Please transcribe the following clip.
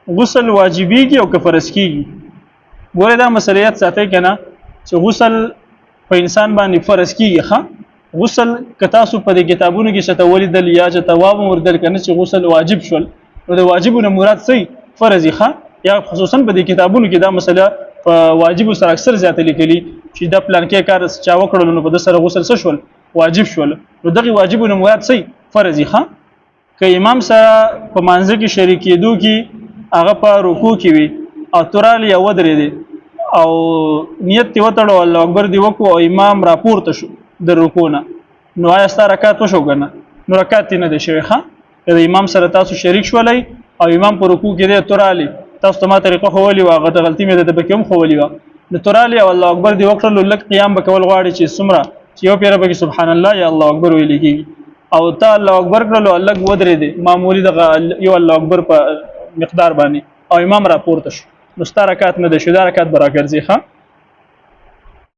غسل واجبېږي او که فرض کېږي؟ ګوره دا مسله یاد ساتئ که نه چې غسل په انسان باندې فرض کېږي. ښه، غسل که تاسو په دې کتابونو کې څه ولیدل یا چې تواب وردل که نه چې غسل واجب شول، نو د واجبو نه مراد څه؟ فرض. ښه، یا خصوصا په دې کتابونو کې دا مسله په واجب سره اکثر زیاته لیکلي چې دا پلان کې کار چا وکړل نو په د سره غسل څه شول؟ واجب شول. نو دغه واجب نه مراد څه؟ فرض. ښه، که امام سره په مانځ کې شریک کېدو کې هغه په رکوع کې وي او ترال یا ودرې دي او نیت دی وتړو، الله اکبر دی وکړو او امام راپورته شو د رکوع نه، نو آیا ستا رکعت وشو کنه؟ نو رکعت نه دی شوی. ښه، که د امام سره تاسو شریک شولای او امام په رکوع کې دی، ترالی تاسو ته ما طریقه ښوولې وه، غټه غلطي مې درته پکې هم ښوولې وه، نو ترالی او الله اکبر دی وکړلو، لږ قیام به کول غواړي چې څومره چې یو پیره پکې سبحان الله یا الله اکبر ویل کېږي، او ته الله اکبر کړلو، لږ ودرې دی معمولی دغه یو الله اکبر په مقدار باندې او امام را پورته شو، نو ستا رکعت نه دی شو، دا رکعت به راګرځي. ښه.